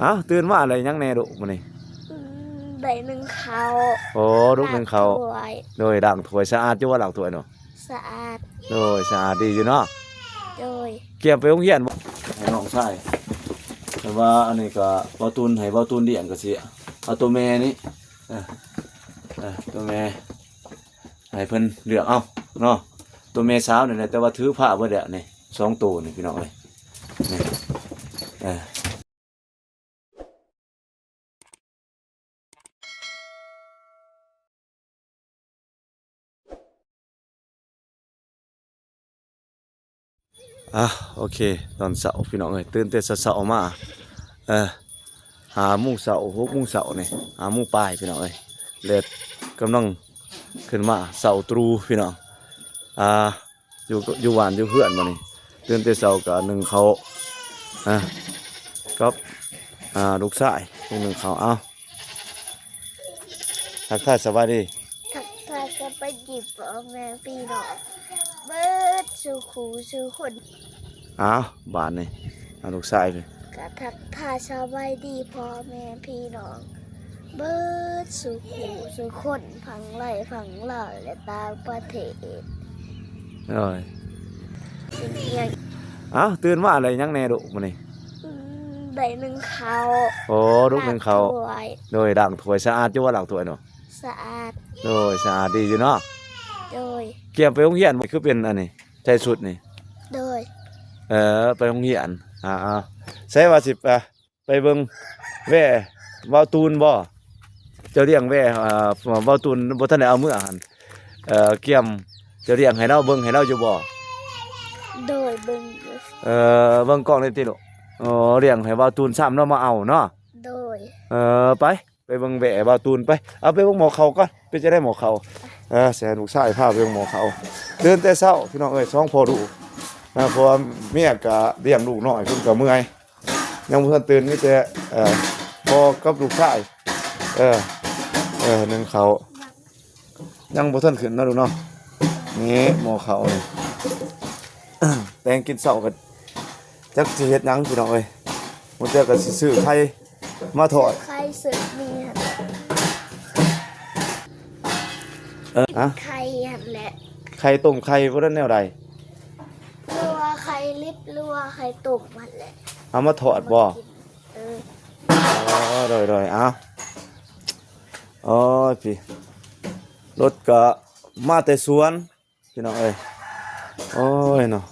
ອ້າວ ຕື່ນມາໄດ້ຫຍັງແດ່ລູກມື້ນີ້? ອືມ ໄດ້ໜຶ້ງເຂົ້າ. ໂອ້ ລູກໜຶ້ງເຂົ້າ. ລ້າງຖ້ວຍ. ໂດຍ ລ້າງຖ້ວຍ ສະອາດຢູ່ບໍ່? ລ້າງຖ້ວຍເນາະ. ສະອາດ. ໂດຍ ສະອາດດີຢູ່ເນາະ. ໂດຍ. ກຽມໄປໂຮງຮຽນບໍ່? ໃຫ້ນ້ອງຊາຍ. ແຕ່ວ່າອັນນີ້ກໍເບົາຕູນ ໃຫ້ເບົາຕູນລ້ຽງກໍຊິເອົາໂຕແມ່ນີ້ ເອີ ເອີ ໂຕແມ່ ໃຫ້ເພິ່ນເລືອກເອົາເນາະ. ໂຕແມ່ສາວນີ້ແຫຼະ ແຕ່ວ່າຖືພາເບິດແລ້ວນີ້ ສອງໂຕນີ້ພີ່ນ້ອງເອີຍ ນີ້ ເອີ. ອ່ະ ໂອເຄ ຕອນເຊົ້າພີ່ນ້ອງເອີຍ ຕື່ນແຕ່ເຊົ້າໆມາ ເອີ ຫ້າໂມງເຊົ້າ ຫົກໂມງເຊົ້ານີ້ ຫ້າໂມງປາຍພີ່ນ້ອງເອີຍ ແດດກຳລັງຂຶ້ນມາ ເຊົ້າຕຣູ່ພີ່ນ້ອງ ອ່າ ຢູ່ ຢູ່ບ້ານຢູ່ເຮືອນມື້ນີ້ ຕື່ນແຕ່ເຊົ້າກໍໜຶ້ງເຂົ້າ ອ່າ ກັບ ອ່າ ລູກຊາຍ ລູກໜຶ້ງເຂົ້າ. ເອົ້າ ທັກທາຍສະບາຍດີ ທັກທາຍສະບາຍດີພໍ່ແມ່ພີ່ນ້ອງເບິດສູ່ຄູ່ສູ່ຄົນ. ອ້າວ ບາດນີ້ ອ່າ ລູກຊາຍ ກໍທັກທາຍສະບາຍດີພໍ່ແມ່ພີ່ນ້ອງ ເບິດສູ່ຄູ່ສູ່ຄົນ ທັງໃນ ທັງລາວ ແລະ ຕ່າງປະເທດ. ໂອ້ຍ ເປັນຫຍັງ? ອ້າວ ຕື່ນມາໄດ້ຫຍັງແດ່ລູກມື້ນີ້? ອືມ ໄດ້ໜຶ້ງເຂົ້າ. ໂອ້ ລູກໜຶ້ງເຂົ້າ. ລ້າງຖ້ວຍ. ໂດຍ ລ້າງຖ້ວຍ ສະອາດຢູ່ບໍ່? ລ້າງຖ້ວຍເນາະ. ສະອາດ. ໂດຍ ສະອາດດີຢູ່ເນາະ. ໂດຍ. ກຽມໄປໂຮງຮຽນບໍ່? ຄືເປັນອັນນີ້ ໃສ່ຊຸດນີ້. ໂດຍ. ເອີ ໄປໂຮງຮຽນ. ອ່າ ໃສວ່າຊິ ອ່າ ໄປເບິ່ງແວ່ເບົາຕູນບໍ່? ເຈົ້າລ້ຽງແວ່ ເອີ ເບົາຕູນບໍ່ທັນໄດ້ເອົາເມືອຫັ້ນ ເອີ ກຽມເຈົ້າລ້ຽງໃຫ້ລາວເບິ່ງໃຫ້ລາວຢູ່ບໍ່? ໂດຍ ເບິ່ງຢູ່. ເອີ ເບິ່ງກ້ອງນີ້ຕິລູກ. ໂອ້ ລ້ຽງໃຫ້ເບົາຕູນຊ້ຳລາວມາເອົາເນາະ. ໂດຍ. ເອີ ໄປ ໄປເບິ່ງແວ່ເບົາຕູນໄປ. ເອົາໄປເບິ່ງໝໍ້ເຂົ້າກ່ອນ ເປັນຈັ່ງໃດໝໍ້ເຂົ້າ? ເອີ ຊິໃຫ້ລູກຊາຍພາໄປເບິ່ງໝໍ້ເຂົ້າ. ຕື່ນແຕ່ເຊົ້າພີ່ນ້ອງເອີຍ ສອງພໍ່ລູກ ເພາະວ່າເມຍກະລ້ຽງລູກນ້ອຍ ເພິ່ນກະເມື່ອຍ ຍັງບໍ່ທັນຕື່ນ ມີແຕ່ ເອີ ພໍ່ກັບລູກຊາຍ ເອີ ເອີ ໜຶ້ງເຂົ້າ ຍັງບໍ່ທັນຂຶ້ນເນາະລູກເນາະ. ນີ້ໝໍ້ເຂົ້ານີ້ ແຕ່ງກິນເຊົ້າກໍຈັກຊິເຮັດຫຍັງພີ່ນ້ອງເອີຍ ມື້ເທື່ອກໍຊິຊື້ໄຂ່ມາທອດ ໄຂ່ຊື້ມີຫັ້ນແຫຼະ ເອີ ອະ ໄຂ່ຫັ້ນແຫຼະ ໄຂ່ຕົ້ມໄຂ່ບໍ່ໄດ້ແນວໃດ ຫຼືວ່າໄຂ່ລິບ ຫຼືວ່າໄຂ່ຕົ້ມຫັ້ນແຫຼະ ເອົາມາທອດບໍ່? ເອີ ອໍ ໂດຍໆ ເອົາ ໂອ້ຍ ພີ່ ລົດກໍມາແຕ່ສວນ ພີ່ນ້ອງເອີຍ ໂອ້ຍເນາະ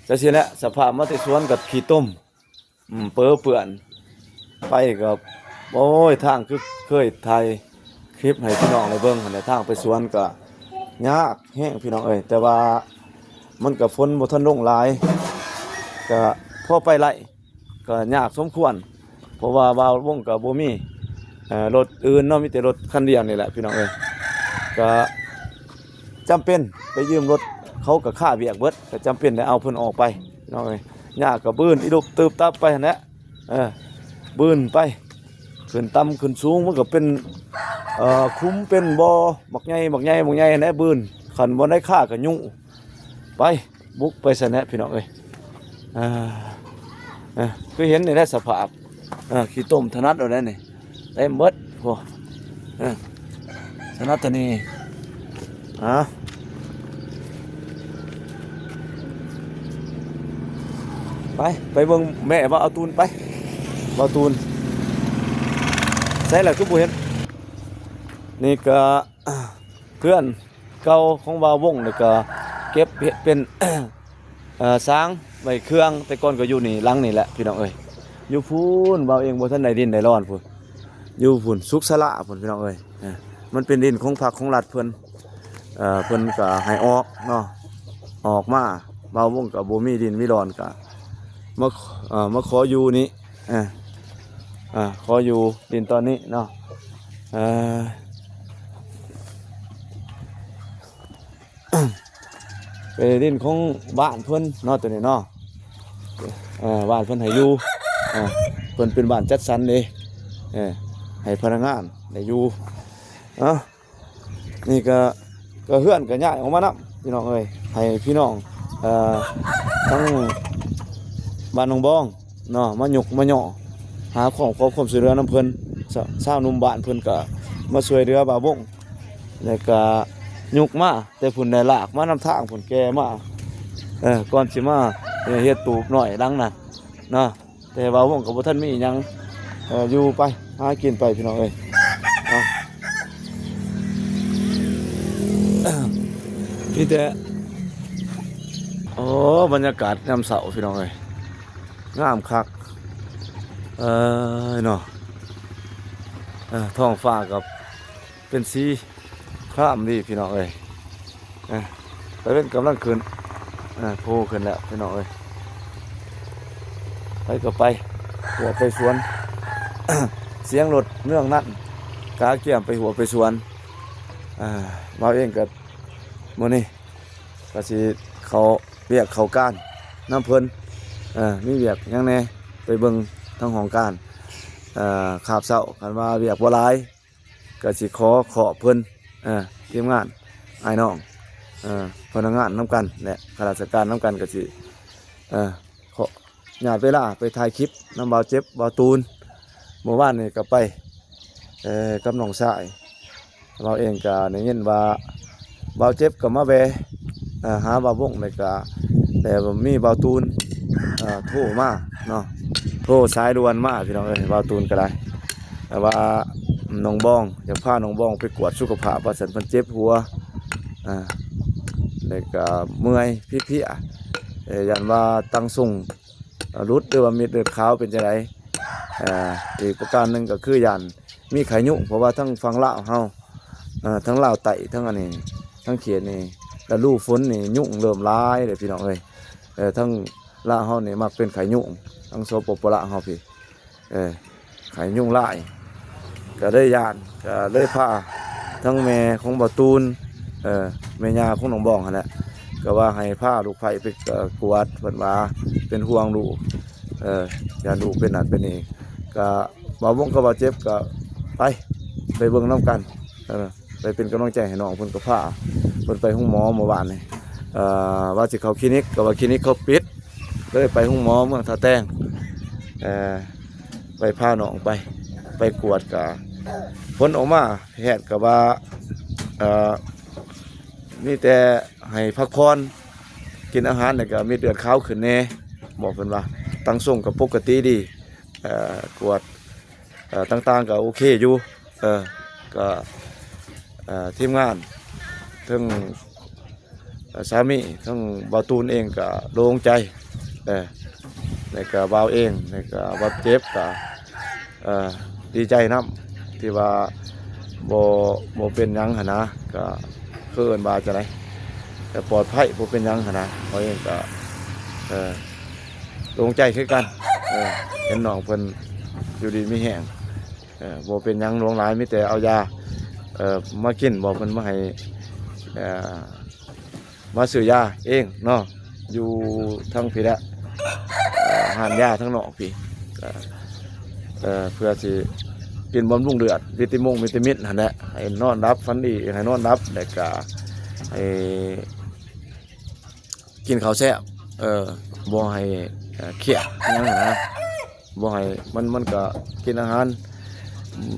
ຈັ່ງຊີ້ແຫຼະ ສະພາບມາແຕ່ສວນກັບຂີ້ຕົມ ອືມ ເປິເປື້ອນ ໄປກໍ ໂອ້ຍ ທາງຄືເຄີຍຖ່າຍຄລິບໃຫ້ພີ່ນ້ອງໄດ້ເບິ່ງຫັ້ນແຫຼະ ທາງໄປສວນກໍຍາກແຮງພີ່ນ້ອງເອີຍ ແຕ່ວ່າມັນກໍຝົນບໍ່ທັນລົງຫຼາຍ ກໍພໍໄປໄດ້ ກໍຍາກສົມຄວນ ເພາະວ່າບ່າວວົງກໍບໍ່ມີ ເອີ ລົດອື່ນເນາະ ມີແຕ່ລົດຄັນດຽວນີ້ແຫຼະພີ່ນ້ອງເອີຍ ກໍຈຳເປັນໄປຢືມລົດ ເຂົາກໍຄາວຽກເບິດ ກໍຈຳເປັນໄດ້ເອົາເພິ່ນອອກໄປພີ່ນ້ອງເອີຍ ຍາກກໍບືນອີລຸບຕື່ບຕັບໄປຫັ້ນແຫຼະ ເອີ ບືນໄປ ຂຶ້ນຕ່ຳຂຶ້ນສູງ ມັນກໍເປັນ ເອີ ຂຸມເປັນບໍ່ ບັກໃຫຍ່ ບັກໃຫຍ່ ບັກໃຫຍ່ຫັ້ນແຫຼະ ບືນ ຄັນບໍ່ໄດ້ຄາກໍຍຸ ໄປ ບຸກໄປຊັ້ນແຫຼະພີ່ນ້ອງເອີຍ ອ່າ ຄືເຫັນນີ້ແຫຼະສະພາບ ຂີ້ຕົມທະນັດເອົາແລ້ວນີ້ ເຕັມເບິດ ໂອ້ ເອີ ທະນັດທະນີ ອ່າ ໄປ ໄປເບິ່ງແມ່ເບົາຕູນໄປ ເບົາຕູນ ໃສລະຄືບໍ່ເຫັນ ນີ້ກະ ເຮືອນເກົ່າຂອງບ່າວວົງ ແລ້ວກໍເກັບເຮັດເປັນ ເອີ ສາງໄວ້ເຄື່ອງ ແຕ່ກ່ອນກໍຢູ່ນີ້ ຫຼັງນີ້ແຫຼະພີ່ນ້ອງເອີຍ ຢູ່ພຸ້ນ ບ່າວເອງບໍ່ທັນໄດ້ດິນໄດ້ດອນພຸ້ນ ຢູ່ພຸ້ນ ສຸກສະຫຼະພຸ້ນພີ່ນ້ອງເອີຍ ເອີ ມັນເປັນດິນຂອງພັກຂອງລັດເພິ່ນ ເອີ ເພິ່ນກໍໃຫ້ອອກເນາະ ອອກມາ ບ່າວວົງກໍບໍ່ມີດິນມີດອນ ກໍມາ ເອີ ມາຂໍຢູ່ນີ້ ເອີ ເອີ ຂໍຢູ່ດິນຕອນນີ້ເນາະ ເອີ ເປັນດິນຂອງບ້ານເພິ່ນເນາະ ໂຕນີ້ເນາະ ເອີ ບ້ານເພິ່ນໃຫ້ຢູ່ ເອີ ເພິ່ນເປັນບ້ານຈັດສັນເດ້ ເອີ ໃຫ້ພະນັກງານໄດ້ຢູ່ ເອີ ນີ້ກໍ ກໍເຮືອນກໍຍ້າຍອອກມານຳ ພີ່ນ້ອງເອີຍ ໃຫ້ພີ່ນ້ອງ ເອີ ທາງບ້ານໜອງບອງເນາະ ມາຍົກມາຍໍ້ ຫາຂອງ ຂໍຄວາມຊ່ວຍເຫຼືອນຳເພິ່ນ. ຊາ- ຊາວໜຸ່ມບ້ານເພິ່ນກໍມາຊ່ວຍເຫຼືອບ່າວວົງ ແລ້ວກໍຍົກມາແຕ່ພຸ້ນແຫຼະ ລາກມານຳທາງພຸ້ນ ແກ່ມາ ເອີ ກ່ອນຊິມາເຮັດຕູບນ້ອຍຫຼັງນັ້ນເນາະ. ແຕ່ບ່າວວົງກໍບໍ່ທັນມີຫຍັງ ເອີ ຢູ່ໄປຫາກິນໄປ ພີ່ນ້ອງເອີຍ. ເອົາ ມີແຕ່ ໂອ້ ບັນຍາກາດຍາມເຊົ້າ ພີ່ນ້ອງເອີຍ ງາມຄັກ ເອີຍເນາະ. ເອີ ທ້ອງຟ້າກໍເປັນສີຄຣາມດີ ພີ່ນ້ອງເອີຍ. ເອີ ຕາເວັນກຳລັງຂຶ້ນ ເອີ ໂພຂຶ້ນແລ້ວ ພີ່ນ້ອງເອີຍ. ໃຜກໍໄປຫົວໄປສວນ ສຽງລົດເມືອງນັ້ນ ກະກຽມໄປຫົວໄປສວນ. ເອີ ບ່າວເອງກໍມື້ນີ້ກໍຊິເຂົ້າວຽກເຂົ້າການນຳເພິ່ນ ເອີ ມີວຽກຫຍັງແດ່ ໄປເບິ່ງທາງຫ້ອງການ ເອີ ຄາບເຊົ້າ. ຄັນວ່າວຽກບໍ່ຫຼາຍ ກໍຊິຂໍຂອບເພິ່ນ ເອີ ທີມງານ ອ້າຍນ້ອງ ເອີ ພະນັກງານນຳກັນ ແລະ ຂ້າລາຊະການນຳກັນ ກໍຊິ ເອີ ຂໍອະນຸຍາດເວລາໄປຖ່າຍຄລິບນຳບ່າວເຈັບ ບ່າວຕູນ. ເມື່ອວານນີ້ກໍໄປ ເອີ ກັບນ້ອງຊາຍ. ເຮົາເອງກໍໄດ້ຍິນວ່າບ່າວເຈັບກໍມາແວ່ ເອີ ຫາບ່າວວົງ ແລ້ວກໍ ແຕ່ວ່າມີບ່າວຕູນ ເອີ ໂທມາເນາະ ໂທສາຍດ່ວນມາ ພີ່ນ້ອງເອີຍ. ບ່າວຕູນກໍໄດ້ ແຕ່ວ່ານ້ອງບອງ ຢາກພານ້ອງບອງໄປກວດສຸຂະພາບ ວ່າຊັ້ນ ເພິ່ນເຈັບຫົວ ເອີ ແລ້ວກໍເມື່ອຍເພຍໆ ເອີ ຢ້ານວ່າຕັງຊົງ ເອີ ຫຼຸດ ຫຼືວ່າເມັດເລືອດຂາວເປັນຈັ່ງໃດ. ເອີ ອີກປະການໜຶ່ງກໍຄືຢ້ານມີໄຂ້ຍຸງ ເພາະວ່າທາງຝັ່ງລາວເຮົາ ເອີ ທາງລາວໃຕ້ ທາງອັນນີ້ ທາງເຂດນີ້ ລະດູຝົນນີ້ຍຸງເລີ່ມຫຼາຍເດ້ ພີ່ນ້ອງເອີຍ. ເອີ ທາງລາວເຮົານີ້ມັກເປັນໄຂ້ຍຸງ ທາງ ສປປ ລາວເຮົາພີ້ ເອີ ໄຂ້ຍຸງຫຼາຍ ກໍເລີຍຢ້ານ ກໍເລີຍພາທັງແມ່ຂອງບ່າວຕູນ ເອີ ແມ່ຍ່າຂອງນ້ອງບອງຫັ້ນແຫຼະ ກໍວ່າໃຫ້ພາລູກໃພ້ໄປ ເອີ ກວດ ເພິ່ນວ່າເປັນຫ່ວງລູກ ເອີ ຢ້ານລູກເປັນນັ້ນເປັນນີ້. ກໍບ່າວວົງກັບບ່າວເຈັບກໍໄປ ໄປເບິ່ງນຳກັນ ເອີ ໄປເປັນກຳລັງໃຈໃຫ້ນ້ອງເພິ່ນ ກໍພາເພິ່ນໄປໂຮງໝໍເມື່ອວານນີ້ ເອີ ວ່າຊິເຂົ້າຄລີນິກ ກໍວ່າຄລີນິກເຂົາປິດ ເລີຍໄປໂຮງໝໍເມືອງທ່າແຕງ ເອີ ໄປພານ້ອງໄປ ໄປກວດ ກະຜົນອອກມາ ແພດກໍວ່າ ເອີ ມີແຕ່ໃຫ້ພັກຜ່ອນ ກິນອາຫານ ແລ້ວກໍເມັດເລືອດຂາວຂຶ້ນແດ່ ບອກເພິ່ນວ່າ ຕັງຊົງກໍປົກກະຕິດີ ເອີ ກວດ ເອີ ຕ່າງໆກໍໂອເຄຢູ່ ເອີ ກໍ ເອີ ທີມງານ ເຖິງ ເອີ ສາມີ ເຖິງບ່າວຕູນເອງກໍໂລ່ງໃຈ ເອີ ແລ້ວກໍບ່າວເອງ ແລ້ວກໍບ່າວເຈັບ ກໍເອີ ດີໃຈນຳ ທີ່ວ່າບໍ່ ບໍ່ເປັນຫຍັງຫັ້ນນະ ກໍຄືເອີ້ນວ່າຈັ່ງໃດ ກໍປອດໄພ ບໍ່ເປັນຫຍັງຫັ້ນນະ. ເຮົາເອງກໍ ເອີ ໂລ່ງໃຈຄືກັນ ເອີ ເຫັນນ້ອງເພິ່ນຢູ່ດີມີແຮງ ເອີ ບໍ່ເປັນຫຍັງຫຼວງຫຼາຍ ມີແຕ່ເອົາຢາ ເອີ ມາກິນ ບອກເພິ່ນມາໃຫ້ ເອີ ມາຊື້ຢາເອງເນາະ ຢູ່ທາງພີ້ແຫຼະ ເອີ ຮ້ານຢາທາງນອກພີ້ ເອີ ເອີ ເພື່ອຊິກິນບຳລຸງເລືອດ ວິຕາມິງ ວິຕາມິນຫັ້ນແຫຼະ ໃຫ້ນອນຫຼັບຝັນດີ ໃຫ້ນອນຫຼັບ ແລ້ວກະໃຫ້ກິນເຂົ້າແຊບ ເອີ ບໍ່ໃຫ້ ເອີ ຄຽດຫຍັງຫັ້ນນະ ບໍ່ໃຫ້ ມັນ ມັນກະກິນອາຫານ ອືມ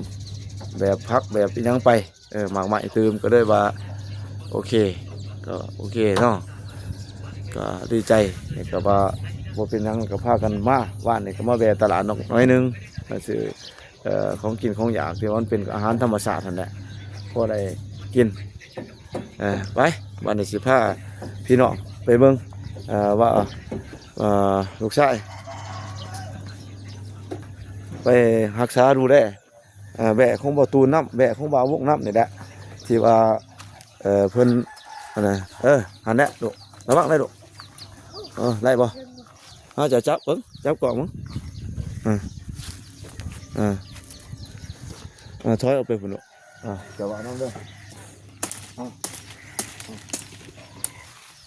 ແບບຜັກແບບອີ່ຫຍັງໄປ ເອີ ໝາກໄມ້ຕື່ມ ກໍເລີຍວ່າໂອເຄ ກໍໂອເຄເນາະ ກໍດີໃຈ ກໍວ່າບໍ່ເປັນຫຍັງ ກໍພາກັນມາ. ວານນີ້ກໍມາແວ່ຕະຫຼາດໜ້ອຍໜຶ່ງ ມາຊື້ ເອີ ຂອງກິນຂອງຢາກ ທີ່ວ່າມັນເປັນອາຫານທຳມະຊາດຫັ້ນແຫຼະ ພໍໄດ້ກິນ. ເອີ ໄປ ບາດນີ້ຊິພາພີ່ນ້ອງໄປເບິ່ງ ເອີ ວ່າ ເອີ ລູກຊາຍໄປຮັກສາດູແລ ເອີ ແບ້ຂອງບ່າວຕູນນຳ ແບ້ຂອງບ່າວວົງນຳນີ້ແຫຼະ ທີ່ວ່າ ເອີ ເພິ່ນ ອັນນັ້ນ ເອີ ຫັ້ນແຫຼະລູກ ລະວັງໄດ້ລູກ ເອີ ໄດ້ບໍ່? ເອົາ ເຈົ້າຈັບເບິ່ງ ຈັບກ້ອງເບິ່ງ ເອີ ເອີ ເອີ ຖອຍອອກໄປພຸ້ນລູກ ເອີ ເຈົ້າວ່ານຳເດີ ເອົາ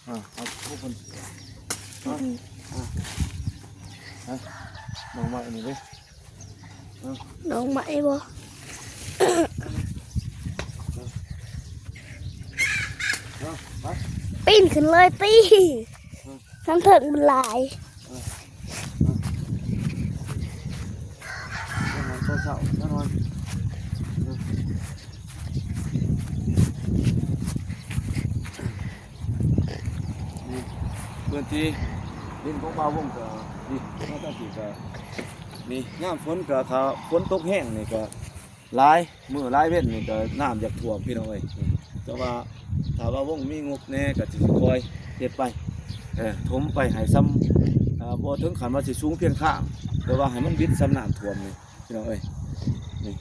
ເອົາ ເອົາ ເອົາ ເອົາ ເອົາ ເອົາ ເອົາ ນ້ອງໄມ້ນີ້ເດ້ ນ້ອງໄມ້ບໍ່? ປີນຂຶ້ນເລີຍຕິ ທາງເທິງມັນຫຼາຍ ເອີ ເອີ ເອີ ຕອນເຊົ້າຊະໜ່ອຍ. ນີ້ ພື້ນທີ່ດິນຂອງບ່າວວົງກໍນີ້ ມາທາງນີ້ກໍນີ້ ຍາມຝົນກໍ ຖ້າຝົນຕົກແຮງນີ້ກໍ ຫຼາຍມື້ຫຼາຍເວັນນີ້ກໍນ້ຳຢາກຖ້ວມພີ່ນ້ອງເອີຍ. ແຕ່ວ່າຖ້າວ່າວົງມີງົບແດ່ກໍຊິຄ່ອຍເຮັດໄປ ເອີ ຖົມໄປໃຫ້ຊ່ຳ ເອີ ບໍ່ເຖິງຂັ້ນວ່າຊິສູງພຽງຂ້າງ ແຕ່ວ່າໃຫ້ມັນວິດຊ່ຳນ້ຳຖ້ວມນີ້ພີ່ນ້ອງເອີຍ. ນີ້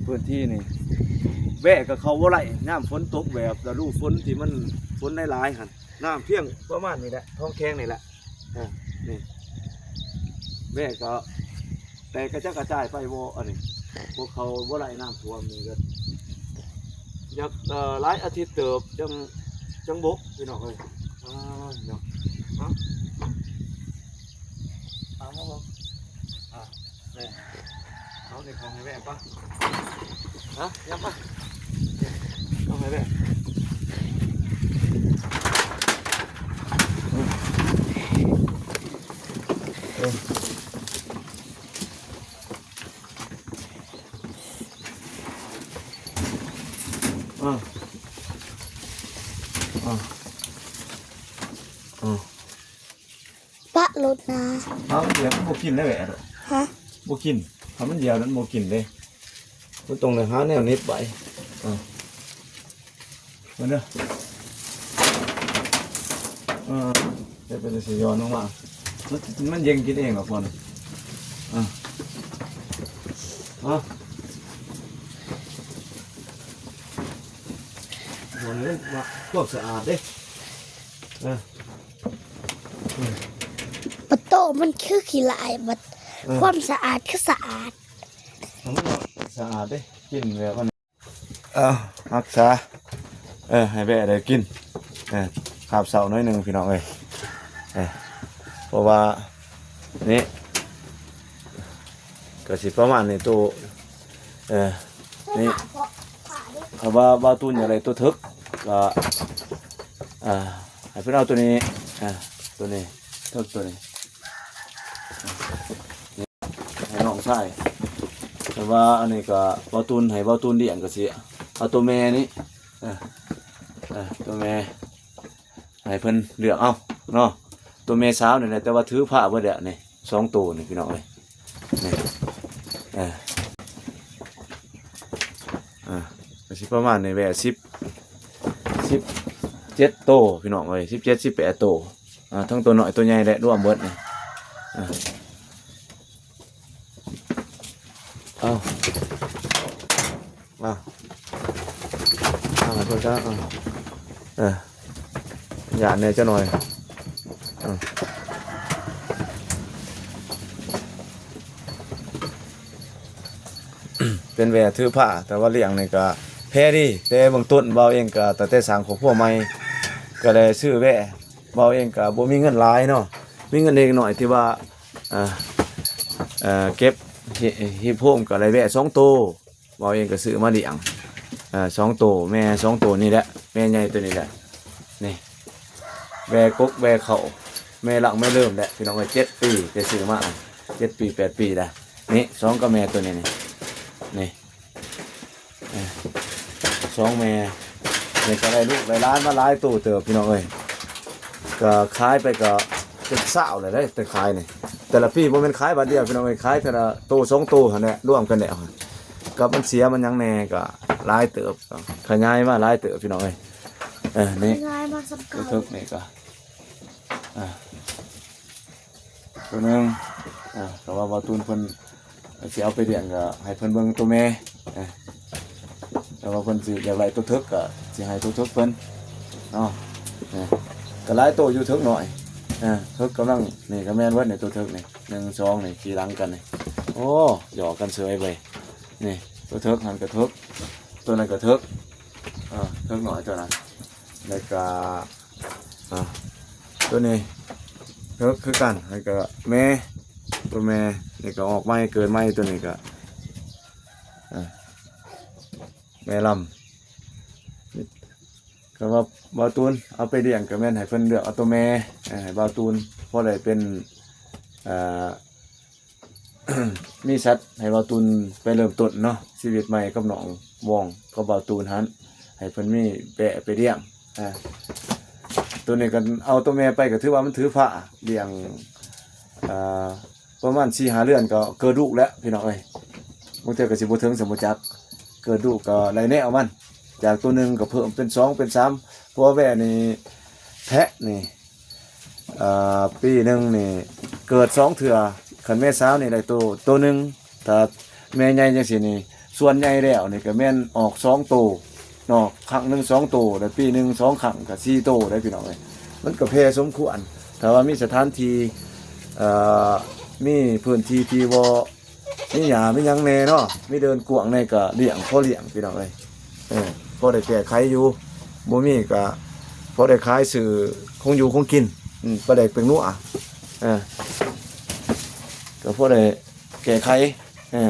ພື້ນທີ່ນີ້ ແວະກໍເຂົ້າບໍ່ໄດ້ ຍາມຝົນຕົກແບບລະດູຝົນທີ່ມັນຝົນຫຼາຍໆຫັ້ນ ນ້ຳພຽງປະມານນີ້ແຫຼະ ທ້ອງແຂງນີ້ແຫຼະ. ເອີ ນີ້ ແວະກໍ ແຕ່ກະຈັກກະຈາຍໄປບໍ່ ອັນນີ້ ພວກເຂົາບໍ່ໄດ້ນ້ຳຖ້ວມນີ້ກໍ ຢາກ ເອີ ຫຼາຍອາທິດເຕີບ ຈັ່ງ ຈັ່ງບົກ ພີ່ນ້ອງເອີຍ. ອ່າ ເນາະ ເອົາ ເອົາມາເບິ່ງ ອ່າ ແມ່ ເອົານີ້ເຂົ້າໃຫ້ແມ່ປະ ຮະ ຍັບປະ ເຂົ້າໃຫ້ແມ່ ເອີ. ອ່າ ອ່າ ອ່າ ປະໂລດນາ ເອົາ ມັນດຽວມັນບໍ່ກິນໄດ້ແຫຼະ ຮະ ບໍ່ກິນ ຖ້າມັນດຽວນັ້ນບໍ່ກິນເດ້ ມັນຕ້ອງໄດ້ຫາແນວເໜັບໄວ້ ອ່າ. ເບິ່ງເດີ ເອີ ເຮັດໄປຈັ່ງຊີ້ ຢ່ອນລົງມາ ມັນ ມັນເຢັນກິນເອງດອກ ເອີ ເອົາ ເອົາ ຄວາມສະອາດເດ້ ເອີ ປະໂຕມັນຄືຂີ້ຫຼ້າຍ ບັດ ເອີ ຄວາມສະອາດຄືສະອາດ ເອົາ ມັນສະອາດເດ້ ກິນແບບ ເອົາ ຮັກສາ ເອີ ໃຫ້ແບະໄດ້ກິນ ເອີ ຄາບເຊົ້າໜ້ອຍໜຶ່ງພີ່ນ້ອງເອີຍ ເອີ ເພາະວ່ານີ້ ກະຊິປະມານນີ້ ໂຕ ເອີ ນີ້ ຖ້າວ່າບ່າວຕູນຢາກໄດ້ໂຕເຖິກ ກະ ອ່າ ໃຫ້ເພິ່ນເອົາໂຕນີ້ ອ່າ ໂຕນີ້ ເຖິກໂຕນີ້ ໃຫ້ນ້ອງຊາຍ ແຕ່ວ່າອັນນີ້ກະບ່າວຕູນ ໃຫ້ບ່າວຕູນລ້ຽງກະຊິເອົາໂຕແມ່ນີ້ ເອີ ເອີ ໂຕແມ່ ໃຫ້ເພິ່ນເລືອກເອົາເນາະ ໂຕແມ່ສາວນີ້ແຫຼະ ແຕ່ວ່າຖືພາເບິດແລ້ວນີ້ ສອງໂຕນີ້ພີ່ນ້ອງເອີຍ ນີ້ ເອີ ອ່າ ກະຊິປະມານນີ້ແຫຼະ ສິບ ສິບເຈັດໂຕພີ່ນ້ອງເອີຍ ສິບເຈັດ ສິບແປດໂຕ ອ່າ ທັງໂຕນ້ອຍໂຕໃຫຍ່ແຫຼະ ລວມເບິດນີ້ ອ່າ ເອົາ ເອົາ ເອົາ ເອົາ ເອົາ ເອີ ຢ້ານແດ່ຈັກໜ້ອຍ ເອີ ເປັນແວຖືພາ ແຕ່ວ່າລ້ຽງນີ້ກະແພດີ ແຕ່ເບື້ອງຕົ້ນບ່າວເອງກະຕັ້ງແຕ່ສ້າງຄອບຄົວໃໝ່ ກະໄດ້ຊື້ແວ ບ່າວເອງກະບໍ່ມີເງິນຫຼາຍເນາະ ມີເງິນເລັກນ້ອຍທີ່ວ່າ ເອີ ເອີ ເກັບ ຮີ- ຮີບໂຮມກະໄດ້ແວສອງໂຕ ບ່າວເອງກະຊື້ມາລ້ຽງ ເອີ ສອງໂຕ ແມ່ສອງໂຕນີ້ແຫຼະ ແມ່ໃຫຍ່ໂຕນີ້ແຫຼະ ນີ້ ແວກົກແວເຂົ້າ ແມ່ຫຼັກແມ່ເລີ່ມແຫຼະ ພີ່ນ້ອງເອີຍ ເຈັດປີ ແຕ່ຊື້ມາ ເຈັດປີ ແປດປີແລ້ວ ນີ້ ສອງກະແມ່ໂຕນີ້ ນີ້ ນີ້ ເອີ ສອງແມ່ ນີ້ກະໄດ້ລູກໄດ້ຫຼານມາຫຼາຍໂຕເຕີບ ພີ່ນ້ອງເອີຍ ກະຂາຍໄປກະເປັນຊາວແລ້ວເດ້ ແຕ່ຂາຍນີ້ ແຕ່ລະປີບໍ່ແມ່ນຂາຍບາດດຽວ ພີ່ນ້ອງເອີຍ ຂາຍເທື່ອລະໂຕສອງໂຕຫັ້ນແຫຼະ ລວມກັນແລ້ວ ກະມັນເສຍມັນຫຍັງແດ່ ກະຫຼາຍເຕີບ ຂະຫຍາຍມາຫຼາຍເຕີບ ພີ່ນ້ອງເອີຍ ເອີ ນີ້ ຂະຫຍາຍມາສ່ຳເກົ່າ ເຖິກນີ້ກະ ອ່າ ໂຕໜຶ່ງ ອ່າ ກະວ່າບ່າວຕູນເພິ່ນຊິເອົາໄປລ້ຽງ ກະໃຫ້ເພິ່ນເບິ່ງໂຕແມ່ ເອີ ແຕ່ວ່າເພິ່ນຊິຢາກໄດ້ໂຕເຖິກ ກະຊິໃຫ້ໂຕເຖິກເພິ່ນເນາະ ເອີ ກະຫຼາຍໂຕຢູ່ເຖິກນ້ອຍ ເອີ ເຖິກກຳລັງ ນີ້ກະແມ່ນເບິດນີ້ ໂຕເຖິກນີ້ ໜຶ່ງ ສອງ ນີ້ ຂີ່ຫຼັງກັນນີ້ ໂອ້ ຢອກກັນເສີຍເວີຍ ນີ້ ໂຕເຖິກຫັ້ນກະເຖິກ ໂຕນັ້ນກະເຖິກ ເອີ ເຖິກນ້ອຍໂຕນັ້ນ ແລ້ວກະ ອ່າ ໂຕນີ້ເຖິກຄືກັນ ແລ້ວກະແມ່ ໂຕແມ່ນີ້ກະອອກໃໝ່ ເກີດໃໝ່ ໂຕນີ້ກະ ອ່າ ແມ່ລຳ ກະວ່າບ່າວຕູນເອົາໄປລ້ຽງ ກະແມ່ນໃຫ້ເພິ່ນເລືອກເອົາໂຕແມ່ ໃຫ້ບ່າວຕູນ ພໍໄດ້ເປັນ ອ່າ ມີສັດໃຫ້ເວົ້າຕູນໄປເລີ່ມຕົ້ນເນາະ ຊີວິດໃໝ່ກັບນ້ອງວອງກັບເວົ້າຕູນຫັ້ນ ໃຫ້ເພິ່ນມີແປໄປລ້ຽງ. ອ່າ ໂຕນີ້ກໍເອົາໂຕແມ່ໄປກໍຖືວ່າມັນຖືພາລ້ຽງ ອ່າ ປະມານສີ່ຫ້າເດືອນກໍເກີດລູກແລ້ວພີ່ນ້ອງເອີຍ. ບາງເທື່ອກໍຊິບໍ່ເຖິງ ສຳບໍ່ຈັກ ເກີດລູກກໍໄດ້ແນວມັນ ຈາກໂຕໜຶ່ງກໍເພີ່ມເປັນສອງເປັນສາມ ເພາະວ່າແວ່ນີ້ແພະນີ້ ອ່າ ປີໜຶ່ງນີ້ເກີດສອງເທື່ອ ຄັນແມ່ສາວນີ້ໄດ້ໂຕ ໂຕໜຶ່ງ ຖ້າແມ່ໃຫຍ່ຈັ່ງຊີ້ນີ້ ສ່ວນໃຫຍ່ແລ້ວນີ້ກໍແມ່ນອອກສອງໂຕເນາະ ຄັ້ງໜຶ່ງສອງໂຕ ແລ້ວປີໜຶ່ງສອງຄັ້ງກໍສີ່ໂຕໄດ໋ພີ່ນ້ອງເອີຍ. ມັນກໍແຜ່ສົມຄວນ ຖ້າວ່າມີສະຖານທີ່ ເອີ ມີພື້ນທີ່ທີ່ບໍ່ ມີຫຍ້າມີຫຍັງແດ່ເນາະ ມີເດີ່ນກວ້າງແດ່ກໍລ້ຽງ ພໍລ້ຽງພີ່ນ້ອງເອີຍ. ເອີ ພໍໄດ້ແກ້ໄຂຢູ່ ບໍ່ມີກໍພໍໄດ້ຂາຍຊື້ຂອງຢູ່ຂອງກິນ ອືມ ປາແດກແປ້ງນົວ ເອີ ກໍພໍໄດ້ແກ້ໄຂ ເອີ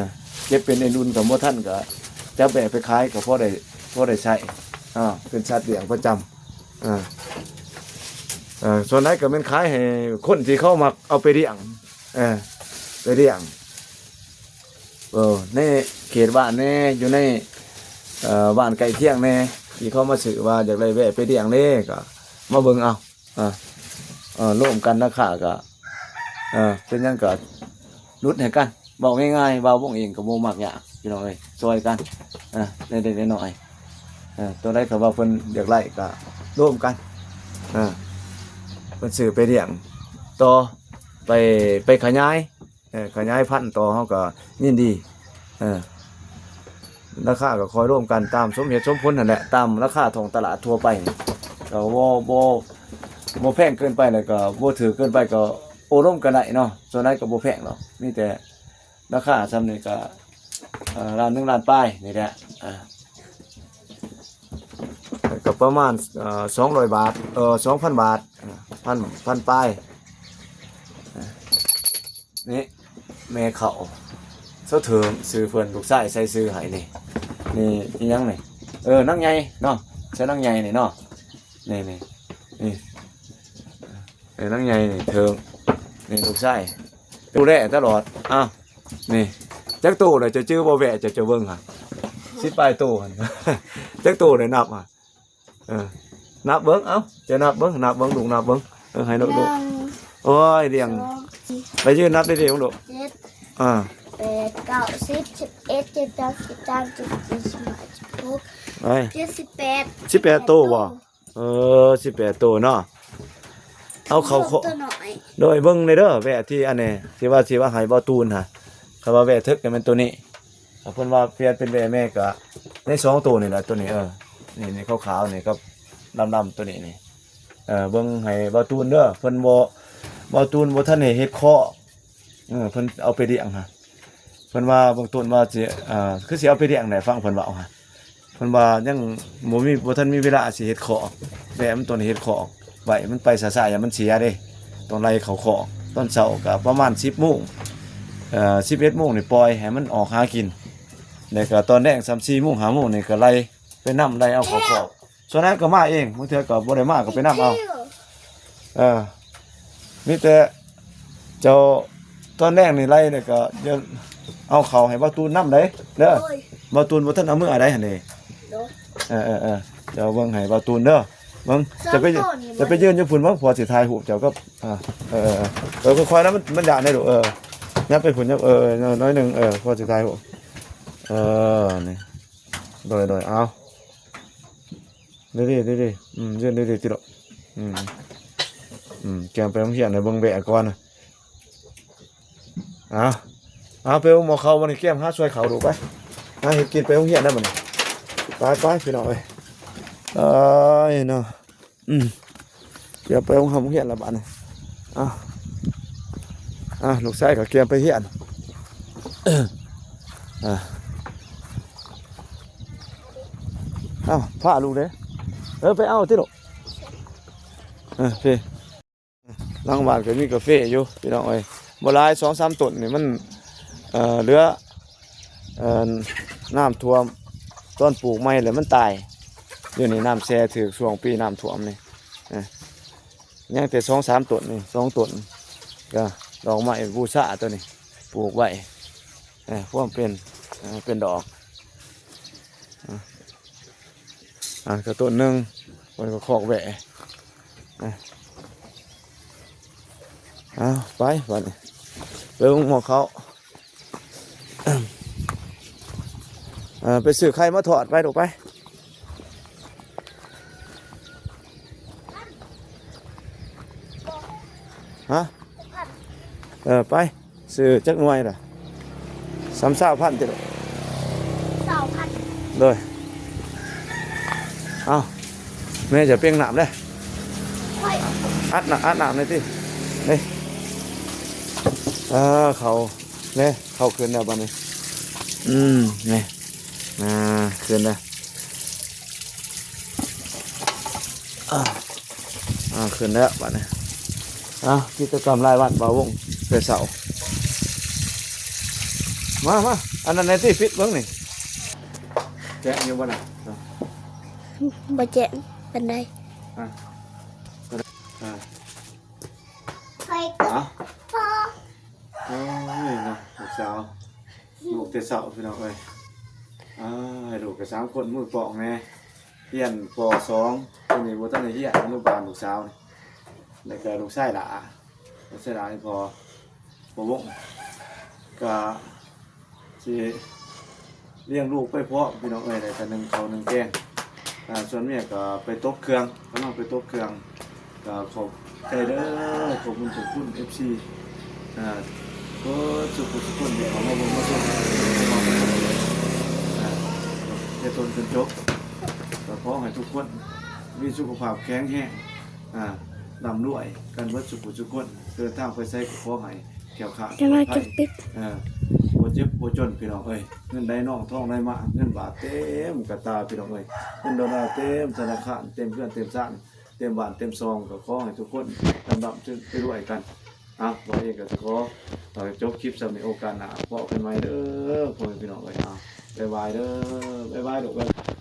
ເກັບເປັນເອັນອຸ່ນກໍບໍ່ທັນ ກໍຈັບແບກໄປຂາຍກໍພໍໄດ້ ພໍໄດ້ໃຊ້ ເປັນສັດລ້ຽງປະຈຳ. ເອີ ເອີ ສ່ວນຫຼາຍກໍແມ່ນຂາຍໃຫ້ຄົນທີ່ເຂົາມັກເອົາໄປລ້ຽງ ເອີ ໄປລ້ຽງ ເອີ ໃນເຂດບ້ານແດ່ ຢູ່ໃນ ເອີ ບ້ານໃກ້ຄຽງແດ່ ທີ່ເຂົາມາຊື້ວ່າຢາກໄດ້ແວະໄປລ້ຽງເດ້ ກໍມາເບິ່ງເອົາ ເອີ ເອີ ລວມກັນລາຄາກໍ ເອີ ເປັນຫຍັງກໍຫຼຸດໃຫ້ກັນ ເວົ້າງ່າຍໆ ບ່າວວົງເອງກໍບໍ່ມັກຍາກພີ່ນ້ອງເອີຍ ຊ່ອຍກັນ ເອີ ເລັກໆ ນ້ອຍໆ ເອີ ຕົວໃດກໍວ່າເພິ່ນຢາກໄດ້ກໍລວມກັນ ເອີ ເພິ່ນຊື້ໄປລ້ຽງຕໍ່ ໄປ ໄປຂະຫຍາຍ ເອີ ຂະຫຍາຍພັນຕໍ່ເຮົາກໍຍິນດີ ເອີ ລາຄາກໍຄ່ອຍລວມກັນຕາມສົມເຫດສົມຜົນຫັ້ນແຫຼະ ຕາມລາຄາທ້ອງຕະຫຼາດທົ່ວໄປ ກໍບໍ່ ບໍ່ ບໍ່ແພງເກີນໄປ ແລ້ວກໍບໍ່ຖືກເກີນໄປ ກໍໂອ້ລົມກັນໄດ້ເນາະ. ສ່ວນຫຼາຍກໍບໍ່ແພງດອກ ມີແຕ່ລາຄາສ່ຳນີ້ກໍ ເອີ ລ້ານໜຶ່ງລ້ານປາຍນີ້ແຫຼະ ເອີ ກໍປະມານ ເອີ ສອງຮ້ອຍບາດ ເອີ ສອງພັນບາດ ເອີ ພັນ ພັນປາຍ ເອີ ນີ້ແມ່ເຂົາ ສາວເຖິງ ຊື່ເພິ່ນ ລູກຊາຍໃສ່ຊື່ໃຫ້ນີ້ ນີ້ອີຫຍັງນີ້ ເອີ ນາງໃຫຍ່ເນາະ ໃສ່ນາງໃຫຍ່ນີ້ເນາະ ນີ້ ນີ້ ນີ້ ເອີ ນາງໃຫຍ່ນີ້ເຖິງ ນີ້ລູກຊາຍ ດູແລຕະຫຼອດ. ອ້າວ ນີ້ ຈັກໂຕແລ້ວ ເຈົ້າຈື່ບໍ່ແວະ ເຈົ້າ ເຈົ້າເບິ່ງຫັ້ນ ສິບປາຍໂຕຫັ້ນ ຈັກໂຕແລ້ວ ນັບຫາ ເອີ ນັບເບິ່ງ ເອົ້າ ເຈົ້ານັບເບິ່ງ ນັບເບິ່ງ ລູກນັບເບິ່ງ ເອີ ໃຫ້ລູກ ລູກ ໜຶ່ງ ໂອ້ຍ ລ້ຽງ ສອງ ສີ່ ໄປຢືນນັບດີໆ ເບິ່ງ ລູກ ເຈັດ ອ່າ ແປດ ເກົ້າ ສິບ ສິບເອັດ ສິບສອງ ສິບສາມ ສິບສີ່ ສິບຫ້າ ສິບຫົກ ໄປ ເຈັດ ສິບແປດ ສິບແປດໂຕບໍ່? ເອີ ສິບແປດໂຕເນາະ ເອົາເຂົ້າ ໂຕນ້ອຍ ໂດຍ ເບິ່ງແດ່ເດີ ແວະທີ່ອັນນີ້ ທີ່ວ່າ ທີ່ວ່າໃຫ້ບ່າວຕູນຫາ ຄັນວ່າແວະເຖິກກໍແມ່ນໂຕນີ້ ຖ້າເພິ່ນວ່າປ່ຽນເປັນແວະແມ່ກໍໃນສອງໂຕນີ້ແຫຼະ ໂຕນີ້ ເອີ ນີ້ ນີ້ຂາວໆນີ້ກັບດຳໆໂຕນີ້ນີ້ ເອີ ເບິ່ງໃຫ້ບ່າວຕູນເດີ ເພິ່ນບໍ່ ບ່າວຕູນບໍ່ທັນໄດ້ເຮັດຄອກ ເອີ ເພິ່ນເອົາໄປລ້ຽງຫາ ເພິ່ນວ່າເບື້ອງຕົ້ນວ່າຊິ ເອີ ຄືຊິເອົາໄປລ້ຽງແຫຼະ ຟັງເພິ່ນເວົ້າຫາ ເພິ່ນວ່າຍັງບໍ່ມີ ບໍ່ທັນມີເວລາຊິເຮັດຄອກ ແມ່ມັນຕ້ອງໄດ້ເຮັດຄອກໄວ້ ມັນໄປຊ້າໆ ຢ້ານມັນເສຍເດ້ ຕ້ອງໄລ່ເຂົ້າຄອກ ຕອນເຊົ້າກໍປະມານສິບໂມງ ເອີ ສິບເອັດໂມງນີ້ປ່ອຍໃຫ້ມັນອອກຫາກິນ ແລ້ວກໍຕອນແລງສ່ຳສີ່ໂມງ ຫ້າໂມງນີ້ກໍໄລ່ໄປນຳ ໄລ່ເອົາເຂົ້າຄອກ ສ່ວນນັ້ນກໍມາເອງ ບາງເທື່ອກໍບໍ່ໄດ້ມາກໍໄປນຳເອົາ ເອີ ມີແຕ່ເຈົ້າ ຕອນແລງນີ້ໄລ່ແລ້ວກໍຢ່າ ເອົາເຂົ້າໃຫ້ບ່າວຕູນນຳໄດ໋ເດີ ໂດຍ ບ່າວຕູນບໍ່ທັນເອົາເມືອໃດຫັ້ນເດ້ ໂດຍ ເອີໆໆ ເຈົ້າເບິ່ງໃຫ້ບ່າວຕູນເດີ ເບິ່ງ ຈະໄປ ຈະໄປຢືນຢູ່ພຸ້ນເບິ່ງ ພໍ່ຊິຖ່າຍຮູບເຈົ້າກັບ ເອີໆໆ ເອີ ຄ່ອຍໆນະ ມັນ ມັນຢ້ານໃດ໋ລູກ ເອີ ຍັບໄປພຸ້ນ ຍັບ ເອີ ໜ້ອຍໜຶ່ງ ເອີ ພໍ່ຊິຖ່າຍຮູບ ເອີ ນີ້ ໂດຍໆ ເອົາ ດີໆ ດີໆ ອືມ ຢືນດີໆ ຕິລູກ ອືມ ອືມ ກຽມໄປໂຮງຮຽນໃຫ້ເບິ່ງແບະກ່ອນ ເອົາ ເອົາ ໄປເອົາໝໍ້ເຂົ້າບັດນີ້ ກຽມຫາຊ່ວຍເຂົ້າລູກໄປ ຫາເຮັດກິນໄປໂຮງຮຽນໄດ້ບັດນີ້ ໄປໆ ພີ່ນ້ອງເອີຍ ເອີຍເນາະ ອືມ ກຽມໄປໂຮງຮຽນແລ້ວບັດນີ້ ເອົາ ອ່າ ລູກຊາຍກໍກຽມໄປຮຽນ ອ່າ ເອົາ ພາລູກເດ້ ເອີ ໄປເອົາຕິລູກ ເອີ ພີ້ ຫຼັງບ້ານກໍມີກາເຟຢູ່ພີ່ນ້ອງເອີຍ ບໍ່ຫຼາຍ ສອງສາມຕົ້ນນີ້ມັນ ເອີ ເຫຼືອ ເອີ ນ້ຳຖ້ວມ ຕອນປູກໃໝ່ແລ້ວມັນຕາຍ ຢູ່ນີ້ນ້ຳແຊ່ຖືກຊ່ວງປີນ້ຳຖ້ວມນີ້ ເອີ ຍັງແຕ່ສອງສາມຕົ້ນນີ້ ສອງຕົ້ນ ກໍດອກໄມ້ບູຊາຕົວນີ້ ປູ ປູກໄວ້ ເອີ ພວມເປັນ ເອີ ເປັນດອກ ອ່າ ອ່າ ກະຕົ້ນໜຶ່ງ ມັນກໍຄອກແຫວະ ອ່າ ເອົາ ໄປບາດນີ້ ໄປເບິ່ງໝໍ້ເຂົ້າ ເອີ ໄປຊື້ໄຂ່ມາທອດ ໄປລູກໄປ ຮະ ເອີ ໄປ ຊື້ຈັກໜ່ວຍລະ ສາມ ຊາວພັນຕິລູກ ຊາວພັນ ໂດຍ ເອົ້າ ແມ່ຈະເປັ່ງນ້ຳເດ້ ອັດນ້ຳ ອັດນ້ຳໜ່ອຍຕິ ນີ້ ເອີ ເຂົ້າ ນີ້ ເຂົ້າຂຶ້ນແລ້ວບາດນີ້ ອືມ ນີ້ ອ່າ ຂຶ້ນແລ້ວ ອ່າ ອ່າ ຂຶ້ນແລ້ວບາດນີ້ ອ່າ ກິດຈະກຳລາຍວັນບ່າວວົງແຕ່ເຊົ້າ ມາ ມາ ອັນນັ້ນແດ່ຕິ ປິດເບິ່ງນີ້ ແຈ້ງຢູ່ບໍ່ນະ? ບໍ່ແຈ້ງປານໃດ ອ່າ ອ່າ ເອົາ ໂອ້ຍເນາະ ລູກສາວ ລູກແຕ່ເຊົ້າພີ່ນ້ອງເອີຍ ອ່າ ໃຫ້ລູກກະສາມຄົນ ມືປ່ອງແດ່ ຮຽນ ປໍສອງ ຕົວນີ້ບໍ່ທັນໄດ້ຮຽນ ອະນຸບານ ລູກສາວນີ້ ແລ້ວກະລູກຊາຍຫຼ້າ ລູກຊາຍຫຼ້າໃຫ້ພໍ່ ພໍ່ວົງ ກະຊິລ້ຽງລູກໄປພ້ອມພີ່ນ້ອງເອີຍ ແລ້ວກະໜຶ້ງເຂົ້າໜຶ້ງແກງ ອ່າ ສ່ວນເມຍກະໄປຕົກເຄື່ອງ ກຳລັງໄປຕົກເຄື່ອງ ກໍຂອບໃຈເດີ ຂອບຄຸນຂອບຄຸນເອັຟຊີ ອ່າ ທຸກຜູ້ທຸກຄົນທີ່ເຂົ້າມາເບິ່ງມາຊົມ ອ່າ ແຕ່ຕົ້ນຈົນຈົບ ກໍຂໍໃຫ້ທຸກຄົນມີສຸຂະພາບແຂງແຮງ ອ່າ ລ່ຳລວຍກັນເບິດທຸກຜູ້ທຸກຄົນ ເດີນທາງໄປໃສກໍຂໍໃຫ້ແຄ້ວຄາດປອດໄພ ເອີ ບໍ່ເຈັບບໍ່ຈົນພີ່ນ້ອງເອີຍ ເງິນໄຫຼນອງທອງໄຫຼມາ ເງິນບາດເຕັມກະຕາພີ່ນ້ອງເອີຍ ເງິນໂດລາເຕັມທະນາຄານ ເຕັມເຮືອນເຕັມຊານ ເຕັມບ້ານເຕັມຊ່ອງ ກໍຂໍໃຫ້ທຸກຄົນລ່ຳໆ ລວຍໆກັນ ເອົາ ບ່າວເອງກໍຊິຂໍ ເອີ ຈົບຄລິບສ່ຳນີ້ ໂອກາດໜ້າພໍ້ກັນໃໝ່ເດີ ພໍ່ແມ່ພີ່ນ້ອງເອີຍ ເອົາ ບາຍບາຍເດີ ບາຍບາຍລູກ ບາຍບາຍ.